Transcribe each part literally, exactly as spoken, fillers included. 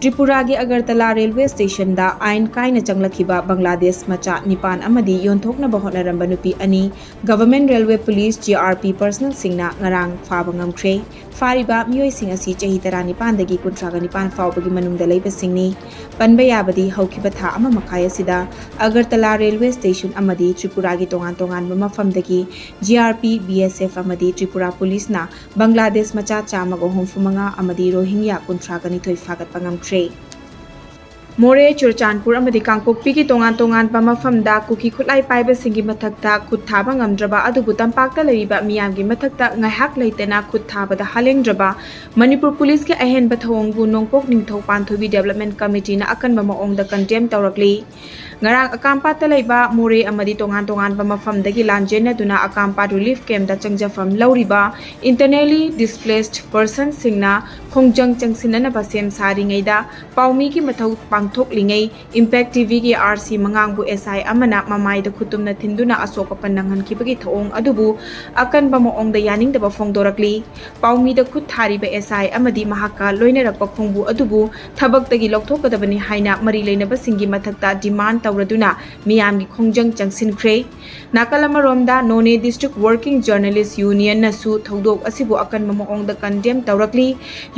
ꯇ꯭ꯔꯤꯄꯨꯔꯥꯒꯤ Agartala railway ꯁ꯭ꯇꯦꯁꯟꯗ ꯑꯥꯏꯟ ꯀꯥꯏꯅ ꯆꯪꯂꯛꯈꯤꯕ ꯕꯪꯒ꯭ꯂꯥꯗꯦꯁ ꯃꯆꯥ ꯅꯤꯄꯥꯟ ꯑꯃꯗꯤ ꯌꯣꯟꯊꯣꯛꯅꯕ ꯍꯣꯠꯅꯔꯝꯕ ꯅꯨꯄꯤ ꯑꯅꯤ Government Railway Police, G R P, personnelꯁꯤꯡꯅ ꯉꯔꯥꯡ ꯐꯥꯕ ꯉꯝꯈ꯭ꯔꯦ꯫ ꯐꯥꯔꯤꯕ ꯃꯤꯑꯣꯏꯁꯤꯡ ꯑꯁꯤ ꯆꯍꯤ ꯇꯔꯥꯅꯤꯄꯥꯟꯗꯒꯤ ꯀꯨꯟꯊ꯭ꯔꯥꯒ ꯅꯤꯄꯥꯟ ꯐꯥꯎꯕꯒꯤ ꯃꯅꯨꯡꯗ ꯂꯩꯕꯁꯤꯡꯅꯤ꯫ ꯄꯟꯕ ꯌꯥꯕꯗꯤ, ꯍꯧꯈꯤꯕ ꯊꯥ ꯑꯃ ꯃꯈꯥꯏ ꯑꯁꯤꯗ ꯑꯒꯔꯇꯂꯥ ꯔꯦꯜꯋꯦ ꯁ꯭ꯇꯦꯁꯟ ꯑꯃꯗꯤ ꯇ꯭ꯔꯤꯄꯨꯔꯥꯒꯤ ꯇꯣꯉꯥꯟ ꯇꯣꯉꯥꯟꯕ ꯃꯐꯝꯗꯒꯤ G R P, B S F ꯑꯃꯗꯤ ꯇ꯭ꯔꯤꯄꯨꯔꯥ ꯄꯨꯂꯤꯁꯅ ꯕꯪꯒ꯭ꯂꯥꯗꯦꯁ ꯃꯆꯥ ꯆꯥꯝꯃꯒ ꯍꯨꯝꯐꯨ ꯃꯉꯥ ꯑꯃꯗꯤ ꯔꯣꯍꯤꯡꯌꯥ ꯀꯨꯟꯊ꯭ꯔꯥꯒ ꯅꯤꯊꯣꯏ ꯐꯥꯒꯠꯄ ꯉꯝꯈ꯭ꯔꯦ꯫ ꯃꯣꯔꯦ, ꯆꯨꯔꯆꯥꯟꯄꯨꯔ ꯑꯃꯗꯤ ꯀꯥꯡꯄꯣꯛꯄꯤꯒꯤ ꯇꯣꯉꯥꯟ ꯇꯣꯉꯥꯟꯕ ꯃꯐꯝꯗ ꯀꯨꯀꯤ ꯈꯨꯠꯂꯥꯏ ꯄꯥꯏꯕꯁꯤꯡꯒꯤ ꯃꯊꯛꯇ ꯈꯨꯠ ꯊꯥꯕ ꯉꯝꯗ꯭ꯔꯕ ꯑꯗꯨꯕꯨ ꯇꯝꯄꯥꯛꯇ ꯂꯩꯔꯤꯕ ꯃꯤꯌꯥꯝꯒꯤ ꯃꯊꯛꯇ ꯉꯥꯏꯍꯥꯛ ꯂꯩꯇꯅ ꯈꯨꯠ ꯊꯥꯕꯗ ꯍꯥꯂꯦꯡꯗ꯭ꯔꯕ ꯃꯅꯤꯄꯨꯔ ꯄꯨꯂꯤꯁꯀꯤ ꯑꯍꯦꯟꯕ ꯊꯧꯑꯣꯡꯕꯨ ꯅꯣꯡꯄꯣꯛ ꯅꯤꯡꯊꯧ ꯄꯥꯟꯊꯣꯏꯕꯤ Development Committeeꯅ ꯑꯀꯟꯕ ꯃꯑꯣꯡꯗ condemn ꯇꯧꯔꯛꯂꯤ꯫ ꯉꯔꯥꯡ ꯑꯀꯥꯝꯄꯥꯠꯇ ꯂꯩꯕ ꯃꯣꯔꯦ ꯑꯃꯗꯤ ꯇꯣꯉꯥꯟ ꯇꯣꯉꯥꯟꯕ ꯃꯐꯝꯗꯒꯤ ꯂꯥꯟꯖꯦꯟꯅꯗꯨꯅ ꯑꯀꯥꯝꯄꯥꯠ relief campꯇ ꯆꯪꯖꯐꯝ ꯂꯧꯔꯤꯕ internally displaced personꯁꯤꯡꯅ ꯈꯣꯡꯖꯪ ꯆꯪꯁꯤꯟꯅꯅꯕ ꯁꯦꯝ ꯁꯥꯔꯤꯉꯩꯗ ꯄꯥꯎꯃꯤꯒꯤ ꯃꯊꯧ ꯄꯥꯡꯊꯣꯛꯂꯤꯉꯩ Impact TVꯒꯤ R C ꯃꯉꯥꯡꯕꯨ S I ꯑꯃꯅ ꯃꯃꯥꯏꯗ ꯈꯨꯠꯇꯨꯝꯅ ꯊꯤꯟꯗꯨꯅ ꯑꯁꯣꯛ ꯑꯄꯟ ꯅꯪꯍꯟꯈꯤꯕꯒꯤ ꯊꯧꯑꯣꯡ ꯑꯗꯨꯕꯨ ꯑꯀꯟꯕ ꯃꯑꯣꯡꯗ ꯌꯥꯅꯤꯡꯗꯕ ꯐꯣꯡꯗꯣꯔꯛꯂꯤ꯫ ꯄꯥꯎꯃꯤꯗ ꯈꯨꯠ ꯊꯥꯔꯤꯕ S I ꯑꯃꯗꯤ ꯃꯍꯥꯛꯀ ꯂꯣꯏꯅꯔꯛꯄ ꯈꯣꯡꯕꯨ ꯑꯗꯨꯕꯨ ꯊꯕꯛꯇꯒꯤ ꯂꯧꯊꯣꯛꯀꯗꯕꯅꯤ ꯍꯥꯏꯅ ꯃꯔꯤ ꯂꯩꯅꯕꯁꯤꯡꯒꯤ ꯃꯊꯛꯇ demand ꯇꯧꯔꯗꯨꯅ ꯃꯤꯌꯥꯝꯒꯤ ꯈꯣꯡꯖꯪ ꯆꯪꯁꯤꯟꯈ꯭ꯔꯦ꯫ ꯅꯥꯀꯜ ꯑꯃꯔꯣꯝꯗ, Noney District Working Journalist Unionꯅꯁꯨ ꯊꯧꯗꯣꯛ ꯑꯁꯤꯕꯨ ꯑꯀꯟꯕ ꯃꯑꯣꯡꯗ condemn ꯇꯧꯔꯛꯂꯤ꯫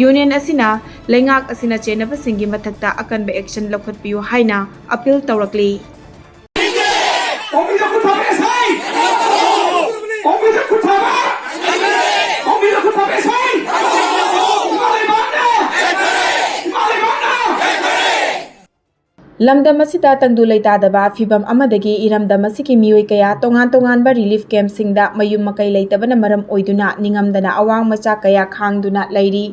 Union ꯑꯁꯤꯅ ꯂꯩꯉꯥꯛ ꯑꯁꯤꯅ ꯆꯦꯟꯅꯕꯁꯤꯡꯒꯤ ꯃꯊꯛꯇ ꯑꯀꯟꯕ action ꯂꯧꯈꯠꯄꯤꯌꯨ ꯍꯥꯏꯅ appeal ꯇꯧꯔꯛꯂꯤ꯫ ꯄꯥꯎꯃꯤꯗ ꯈꯨꯠ ꯊꯥꯕ S I! ꯄꯥꯎꯃꯤꯗ ꯈꯨꯠ ꯊꯥꯕ! ꯄꯥꯎꯃꯤꯗ ꯈꯨꯠ ꯊꯥꯕ S I! ꯏꯃꯥ ꯂꯩꯕꯥꯛꯅ! ꯏꯃꯥ ꯂꯩꯕꯥꯛꯅ! ꯂꯝꯗꯝ ꯑꯁꯤꯗ ꯇꯪꯗꯨ ꯂꯩꯇꯥꯗꯕ ꯐꯤꯚꯝ ꯑꯃꯗꯒꯤ ꯏꯔꯝꯗꯝ ꯑꯁꯤꯒꯤ ꯃꯤꯑꯣꯏ ꯀꯌꯥ ꯇꯣꯉꯥꯟ ꯇꯣꯉꯥꯟꯕ relief campꯁꯤꯡꯗ ꯃꯌꯨꯝ ꯃꯀꯩ ꯂꯩꯇꯕꯅ ꯃꯔꯝ ꯑꯣꯏꯗꯨꯅ ꯅꯤꯡꯉꯝꯗꯅ ꯑꯋꯥꯡ ꯃꯆꯥ ꯀꯌꯥ ꯈꯥꯡꯗꯨꯅ ꯂꯩꯔꯤ꯫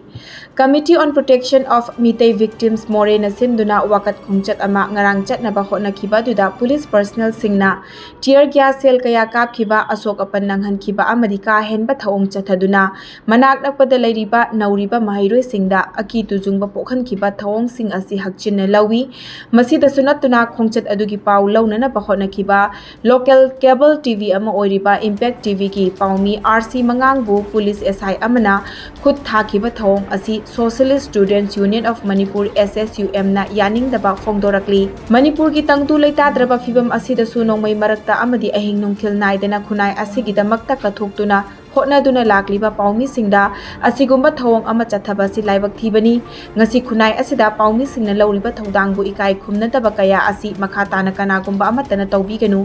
Committee on Protection of Meitei Victims ꯃꯣꯔꯦꯅ ꯁꯤꯟꯗꯨꯅ ꯋꯥꯀꯠ ꯈꯣꯡꯆꯠ ꯑꯃ ꯉꯔꯥꯡ ꯆꯠꯅꯕ ꯍꯣꯠꯅꯈꯤꯕ ꯑꯗꯨꯗ ꯄꯨꯂꯤꯁ personnelꯁꯤꯡꯅ tear gas shell ꯀꯌꯥ ꯀꯥꯞꯈꯤꯕ, ꯑꯁꯣꯛ ꯑꯄꯟ ꯅꯪꯍꯟꯈꯤꯕ ꯑꯃꯗꯤ ꯀꯥ ꯍꯦꯟꯕ ꯊꯧꯑꯣꯡ ꯆꯠꯊꯗꯨꯅ ꯃꯅꯥꯛ ꯅꯛꯄꯗ ꯂꯩꯔꯤꯕ ꯅꯧꯔꯤꯕ ꯃꯍꯩꯔꯣꯏꯁꯤꯡꯗ ꯑꯀꯤ ꯇꯨꯖꯨꯡꯕ ꯄꯣꯛꯍꯟꯈꯤꯕ ꯊꯧꯑꯣꯡꯁꯤꯡ ꯑꯁꯤ ꯍꯛꯆꯤꯟꯅ ꯂꯧꯏ꯫ ꯃꯁꯤ ꯗꯁꯨ ꯅꯠꯇꯨꯅ ꯈꯣꯡꯆꯠ ꯑꯗꯨꯒꯤ ꯄꯥꯎ ꯂꯧꯅꯅꯕ ꯍꯣꯠꯅꯈꯤꯕ local cable T V ꯑꯃ ꯑꯣꯏꯔꯤꯕ Impact T Vꯒꯤ ꯄꯥꯎꯃꯤ R C ꯃꯉꯥꯡꯕꯨ police S I ꯑꯃꯅ ꯈꯨꯠ ꯊꯥꯈꯤꯕ ꯊꯧꯑꯣꯡ ꯑꯁꯤ Socialist Students Union of Manipur, S S U M ꯅ ꯌꯥꯅꯤꯡꯗꯕ ꯐꯣꯡꯗꯣꯔꯛꯂꯤ꯫ ꯃꯅꯤꯄꯨꯔꯒꯤ ꯇꯪꯗꯨ ꯂꯩꯇꯥꯗ꯭ꯔꯕ ꯐꯤꯕꯝ ꯑꯁꯤꯗꯁꯨ ꯅꯣꯡꯃꯩ ꯃꯔꯛꯇ ꯑꯃꯗꯤ ꯑꯍꯤꯡ ꯅꯨꯡꯊꯤꯜ ꯅꯥꯏꯗꯅ ꯈꯨꯟꯅꯥꯏ ꯑꯁꯤꯒꯤꯗꯃꯛꯇ ꯀꯠꯊꯣꯛꯇꯨꯅ ꯍꯣꯠꯅꯗꯨꯅ ꯂꯥꯛꯂꯤꯕ ꯄꯥꯎꯃꯤꯁꯤꯡꯗ ꯑꯁꯤꯒꯨꯝꯕ ꯊꯧꯑꯣꯡ ꯑꯃ ꯆꯠꯊꯕ ꯑꯁꯤ ꯂꯥꯏꯕꯛ ꯊꯤꯕꯅꯤ꯫ ꯉꯁꯤ ꯈꯨꯟꯅꯥꯏ ꯑꯁꯤꯗ ꯄꯥꯎꯃꯤꯁꯤꯡꯅ ꯂꯧꯔꯤꯕ ꯊꯧꯗꯥꯡꯕꯨ ꯏꯀꯥꯏ ꯈꯨꯝꯅꯗꯕ ꯀꯌꯥ ꯑꯁꯤ ꯃꯈꯥ ꯇꯥꯅ ꯀꯅꯥꯒꯨꯝꯕ ꯑꯃꯠꯇꯅ ꯇꯧꯕꯤꯒꯅꯨ꯫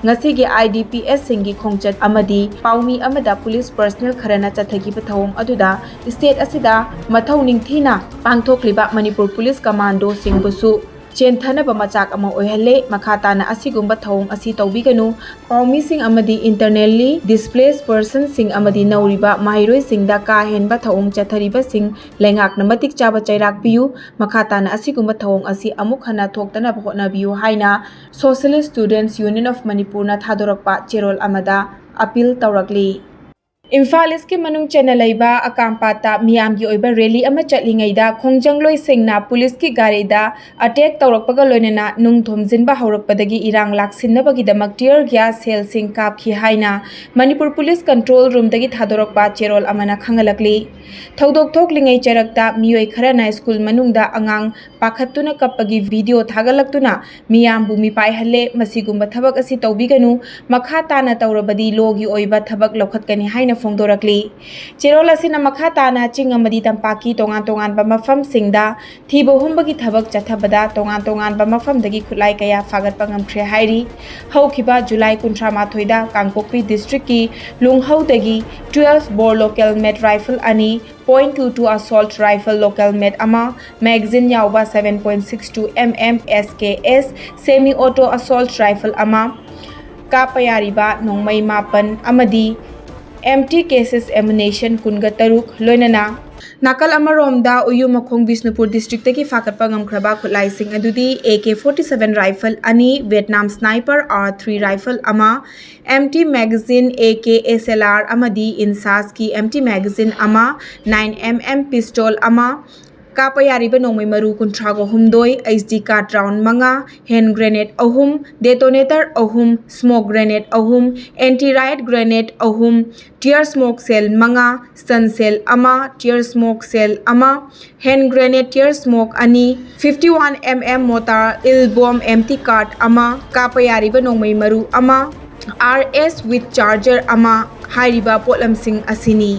ꯉꯁꯤꯒꯤ I D P Sꯁꯤꯡꯒꯤ ꯈꯣꯡꯆꯠ ꯑꯃꯗꯤ ꯄꯥꯎꯃꯤ ꯑꯃꯗ police personnel ꯈꯔꯅ ꯆꯠꯊꯈꯤꯕ ꯊꯧꯑꯣꯡ ꯑꯗꯨꯗ state ꯑꯁꯤꯗ ꯃꯊꯧ ꯅꯤꯡꯊꯤꯅ ꯄꯥꯡꯊꯣꯛꯂꯤꯕ ꯃꯅꯤꯄꯨꯔ police commandoꯁꯤꯡꯕꯨꯁꯨ ꯆꯦꯟꯊꯅꯕ ꯃꯆꯥꯛ ꯑꯃ ꯑꯣꯏꯍꯜꯂꯦ꯫ ꯃꯈꯥ ꯇꯥꯅ ꯑꯁꯤꯒꯨꯝꯕ ꯊꯧꯑꯣꯡ ꯑꯁꯤ ꯇꯧꯕꯤꯒꯅꯨ꯫ ꯄꯥꯎꯃꯤꯁꯤꯡ ꯑꯃꯗꯤ internally displaced personꯁꯤꯡ ꯑꯃꯗꯤ ꯅꯧꯔꯤꯕ ꯃꯍꯩꯔꯣꯏꯁꯤꯡꯗ ꯀꯥ ꯍꯦꯟꯕ ꯊꯧꯑꯣꯡ ꯆꯠꯊꯔꯤꯕꯁꯤꯡ ꯂꯩꯉꯥꯛꯅ ꯃꯇꯤꯛ ꯆꯥꯕ ꯆꯩꯔꯥꯛ ꯄꯤꯌꯨ꯫ ꯃꯈꯥ ꯇꯥꯅ ꯑꯁꯤꯒꯨꯝꯕ ꯊꯧꯑꯣꯡ ꯑꯁꯤ ꯑꯃꯨꯛ ꯍꯟꯅ ꯊꯣꯛꯇꯅꯕ ꯍꯣꯠꯅꯕꯤꯌꯨ ꯍꯥꯏꯅ Socialist Students Union of Manipurꯅ ꯊꯥꯗꯣꯔꯛꯄ ꯆꯦꯔꯣꯜ ꯑꯃꯗ appeal ꯇꯧꯔꯛꯂꯤ꯫ ꯏꯝꯐꯥꯜ ꯏꯁꯀꯤ ꯃꯅꯨꯡ ꯆꯟꯅ ꯂꯩꯕ ꯑꯀꯥꯝꯄꯥꯠꯇ ꯃꯤꯌꯥꯝꯒꯤ ꯑꯣꯏꯕ rally ꯑꯃ ꯆꯠꯂꯤꯉꯩꯗ ꯈꯣꯡꯖꯪꯂꯣꯏꯁꯤꯡꯅ policeꯀꯤ ꯒꯥꯔꯤꯗ attack ꯇꯧꯔꯛꯄꯒ ꯂꯣꯏꯅꯅ ꯅꯨꯡ ꯊꯣꯝꯖꯤꯟꯕ ꯍꯧꯔꯛꯄꯗꯒꯤ ꯏꯔꯥꯡ ꯂꯥꯛꯁꯤꯟꯅꯕꯒꯤꯗꯃꯛ tear gas shellꯁꯤꯡ ꯀꯥꯞꯈꯤ ꯍꯥꯏꯅ ꯃꯅꯤꯄꯨꯔ police control roomꯗꯒꯤ ꯊꯥꯗꯣꯔꯛꯄ ꯆꯦꯔꯣꯜ ꯑꯃꯅ ꯈꯪꯍꯜꯂꯛꯂꯤ꯫ ꯊꯧꯗꯣꯛ ꯊꯣꯛꯂꯤꯉꯩ ꯆꯔꯛꯇ ꯃꯤꯑꯣꯏ ꯈꯔꯅ ꯁ꯭ꯀꯨꯜ ꯃꯅꯨꯡꯗ ꯑꯉꯥꯡ ꯄꯥꯈꯠꯇꯨꯅ ꯀꯞꯄꯒꯤ video ꯊꯥꯒꯠꯂꯛꯇꯨꯅ ꯃꯤꯌꯥꯝꯕꯨ ꯃꯤꯄꯥꯏꯍꯜꯂꯦ꯫ ꯃꯁꯤꯒꯨꯝꯕ ꯊꯕꯛ ꯑꯁꯤ ꯇꯧꯕꯤꯒꯅꯨ꯫ ꯃꯈꯥ ꯇꯥꯅ ꯇꯧꯔꯕꯗꯤ lawꯒꯤ ꯑꯣꯏꯕ ꯊꯕꯛ ꯂꯧꯈꯠꯀꯅꯤ ꯍꯥꯏꯅ ꯐꯣꯡꯗꯣꯔꯛꯂꯤ꯫ ꯆꯦꯔꯣꯜ ꯑꯁꯤꯅ ꯃꯈꯥ ꯇꯥꯅ ꯆꯤꯡ ꯑꯃꯗꯤ ꯇꯝꯄꯥꯛꯀꯤ ꯇꯣꯉꯥꯟ ꯇꯣꯉꯥꯟꯕ ꯃꯐꯝꯁꯤꯡꯗ ꯊꯤꯕ ꯍꯨꯝꯕꯒꯤ ꯊꯕꯛ ꯆꯠꯊꯕꯗ ꯇꯣꯉꯥꯟ ꯇꯣꯉꯥꯟꯕ ꯃꯐꯝꯗꯒꯤ ꯈꯨꯠꯂꯥꯏ ꯀꯌꯥ ꯐꯥꯒꯠꯄ ꯉꯝꯈ꯭ꯔꯦ ꯍꯥꯏꯔꯤ꯫ ꯍꯧꯈꯤꯕ July ꯀꯨꯟꯊ꯭ꯔꯥ ꯃꯥꯊꯣꯏꯗ ꯀꯥꯡꯄꯣꯛꯄꯤ districtꯀꯤ ꯂꯨꯡꯍꯧꯗꯒꯤ twelve bore local made rifle ꯑꯅꯤ, point two two assault rifle local made ꯑꯃ, magazine ꯌꯥꯎꯕ seven point six two mm S K S semi auto assault rifle ꯑꯃ, ꯀꯥꯞꯄ ꯌꯥꯔꯤꯕ ꯅꯣꯡꯃꯩ ꯃꯥꯄꯟ ꯑꯃꯗꯤ empty cases ammunition ꯀꯨꯟꯒ ꯇꯔꯨꯛ, ꯂꯣꯏꯅꯅ ꯅꯥꯀꯜ ꯑꯃꯔꯣꯝꯗ ꯎꯌꯨꯃꯈꯣꯡ ꯕꯤꯁꯅꯨꯄꯨꯔ districtꯇꯒꯤ ꯐꯥꯒꯠꯄ ꯉꯝꯈ꯭ꯔꯕ ꯈꯨꯠꯂꯥꯏꯁꯤꯡ ꯑꯗꯨꯗꯤ A K forty seven rifle ꯑꯅꯤ, Vietnam sniper R three rifle ꯑꯃ, empty magazine A K S L R ꯑꯃꯗꯤ INSASꯀꯤ empty magazine ꯑꯃ, nine mm pistol ꯑꯃ, ꯀꯥꯞꯄ ꯌꯥꯔꯤꯕ ꯅꯣꯡꯃꯩ ꯃꯔꯨ ꯀꯨꯟꯊ꯭ꯔꯥꯒ ꯍꯨꯝꯗꯣꯏ, ꯑꯩꯆ ꯗꯤ ꯀꯥꯔꯠ ꯔꯥꯎꯟ ꯃꯉꯥ, ꯍꯦꯟ ꯒ꯭ꯔꯦꯅꯦꯗ ꯑꯍꯨꯝ, ꯗꯦꯇꯣꯅꯦꯇꯔ ꯑꯍꯨꯝ, ꯁ꯭ꯃꯣꯛ ꯒ꯭ꯔꯦꯅꯦꯗ ꯑꯍꯨꯝ, ꯑꯦꯟꯇꯤ ꯔꯥꯏꯠ ꯒ꯭ꯔꯦꯅꯦꯗ ꯑꯍꯨꯝ, ꯇꯤꯌꯔ ꯁ꯭ꯃꯣꯛ ꯁꯦꯜ ꯃꯉꯥ, ꯁ꯭ꯇꯟ ꯁꯦꯜ ꯑꯃ, ꯇꯤꯌꯔ ꯁ꯭ꯃꯣꯛ ꯁꯦꯜ ꯑꯃ, ꯍꯦꯟ ꯒ꯭ꯔꯦꯅꯦꯗ ꯇꯤꯌꯔ ꯁ꯭ꯃꯣꯛ ꯑꯅꯤ, fifty one M M mortar ꯏꯜ ꯕꯣꯝ ꯑꯦꯝꯇꯤ ꯀꯥꯔꯠ ꯑꯃ, ꯀꯥꯞꯄ ꯌꯥꯔꯤꯕ ꯅꯣꯡꯃꯩ ꯃꯔꯨ ꯑꯃ, ꯑꯥꯔ ꯑꯦꯁ ꯋꯤꯠ ꯆꯥꯔꯖꯔ ꯑꯃ ꯍꯥꯏꯔꯤꯕ ꯄꯣꯠꯂꯝꯁꯤꯡ ꯑꯁꯤꯅꯤ꯫